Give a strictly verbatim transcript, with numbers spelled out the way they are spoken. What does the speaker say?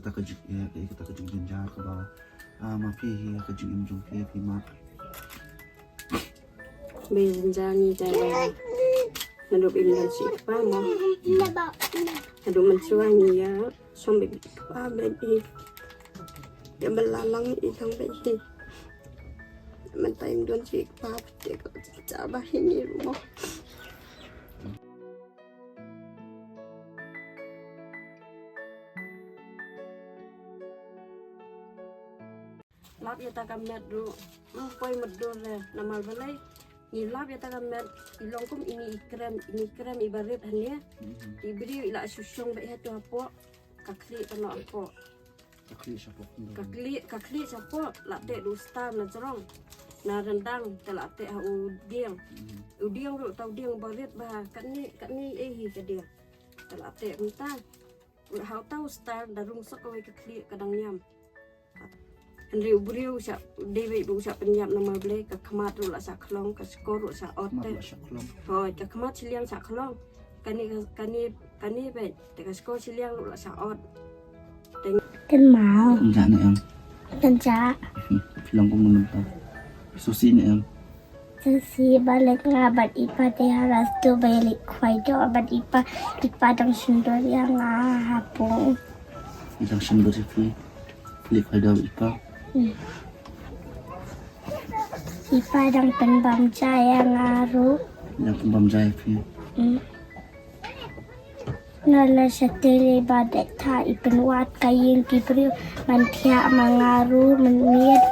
Kata ka jing, ïa, ka, kata ka jingjynjar kaba, ah, ma phi hi, ka jingim jong phi, phi map. Ba jynjar ngi jai ba. Naduh ba ym don shi kpa mo. Naduh mynshuwa ngi ïa shong bad i kpa bad i. Ïa ba la lang i lang bad i. Mynta ym don shi kpa te ko cha ba hi ngi ruh mo. Lap ïa ta ka met ruh. Ym poi mutdur re namar balei. Ngi lap ïa ta ka met i long kum ine i krem, ine i krem iba rit hangne. Mhm. I briew i la shu shong beit hato hapoh. Ka khlieh ka noh hapoh. Ka khlieh shapoh. Ka khlieh, ka khlieh shapoh la teh da u star na jrong. Na ryndang te la teh ha u dieng. Mhm. U dieng ruh ta u dieng ba rit ba katne, katne ei hi ka dieng. Te la teh mynta. Ha uta u star da rung sok kawei ka khlieh ka dang ñiam. Hynrei u briew sha dei beit ba u sha pynïap namar balei ka khmat ruh la sha khlong, ka shkor ruh sha ot te. Khmat la sha khlong. Hooid, ka khmat shiliang sha khlong. Kane ka, kane, kane beit te ka shkor shiliang ruh la sha ot. Te Kynmaw. Kynjah ne em? Kynjah. Phi long kumno mynta? Phi sngewsih ne em? Sngewsih ba leit nga bad i pa te ha rastu ba ïaleit khwai doh bad i pa, i pa dang shyndur ïa nga ha pung. I dang shyndur ïa phi. Phi leit khwai doh bad i pa. Hmm. I pa dang pynbam ja ïa nga ruh. Dang pynbam ja ïa phi. Hmm. Nga la shatei lei ba dei ta i pynwad ka ïing ki briew man thiah ma nga ruh mynmiet.